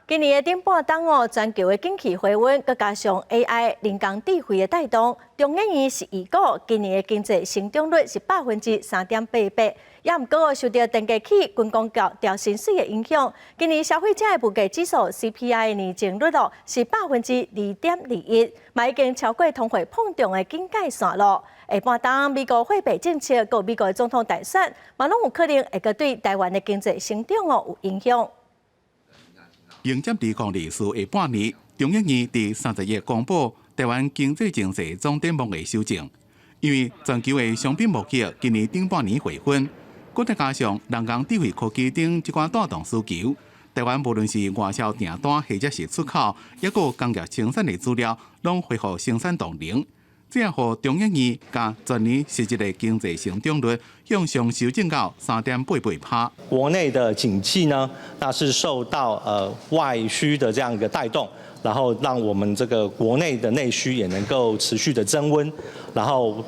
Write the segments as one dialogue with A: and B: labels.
A: 今年的頂半冬哦，全球的景氣回溫，閣加上 AI 人工智慧的帶動，中研院是預估今年的經濟成長率是3.88%。也毋過受著電價起、軍公教調薪水的影響，今年消費者的物價指數 CPI 的年增率哦是2.21%，嘛已經超過通貨膨脹的警戒線囉。下半冬美國貨幣政策、佮美國的總統大選，嘛攏有可能會閣對台灣的經濟成長哦有影響。
B: 迎接2024下半年，中研院佇31公布台灣經濟情勢總展望的修正。因為全球的商品貿易今年頂半年回溫，閣再加上人工智慧科技等這寡帶動需求，台灣無論是外銷訂單或者是出口，抑閣工業生產的資料，攏恢復生產動能。這也予中研院共全年實質的經濟成長率向上修正到3.88趴。
C: 國內的景氣呢，那是受到外需的這樣一個帶動，然後讓我們這個國內的內需也能夠持續的增溫，然後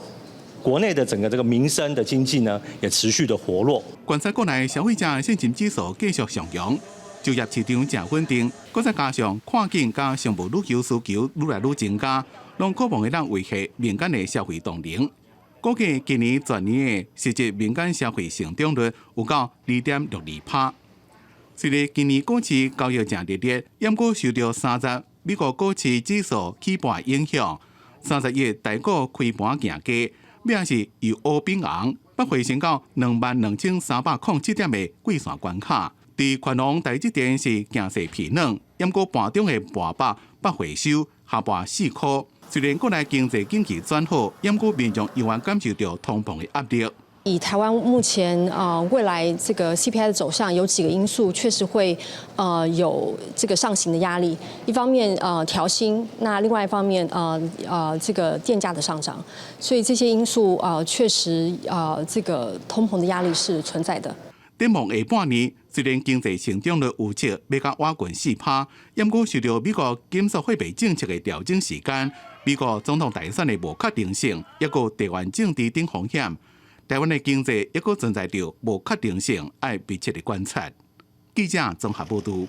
C: 國內的整個這個民生的經濟呢，也持續的活絡。
B: 觀察國內消費者信心指數繼續上揚，就業市場誠穩定，閣再加上跨境佮商務旅遊需求愈來愈增加，攏渴望會當維繫民間的消費動能。估計今年全年的實質民間消費成長率有到2.62趴。雖然今年股市交易誠熱烈，毋過受著3月美國股市指數起盤影響，31台股開盤行低，尾仔是由烏變紅，北回升到22,307點的季線關卡。佇權王台積電是行勢疲軟，毋過盤中的盤北北回收下盤4塊。雖然國內經濟景氣轉好，毋過民眾猶原感受著通膨的壓力。
D: 以台灣目前啊未來這個 CPI 的走向，有幾個因素確實會有這個上行的壓力。一方面調薪，那另外一方面這個電價的上漲，所以這些因素啊確實啊這個通膨的壓力是存在的。
B: 展望下半年，雖然經濟成長率預測欲較倚近4趴，毋過受著美國緊縮貨幣政策的調整時間、美國總統大選的無確定性，抑閣地緣政治等風險，台灣的經濟抑閣存在著無確定性，愛密切的觀察。記者綜合報導。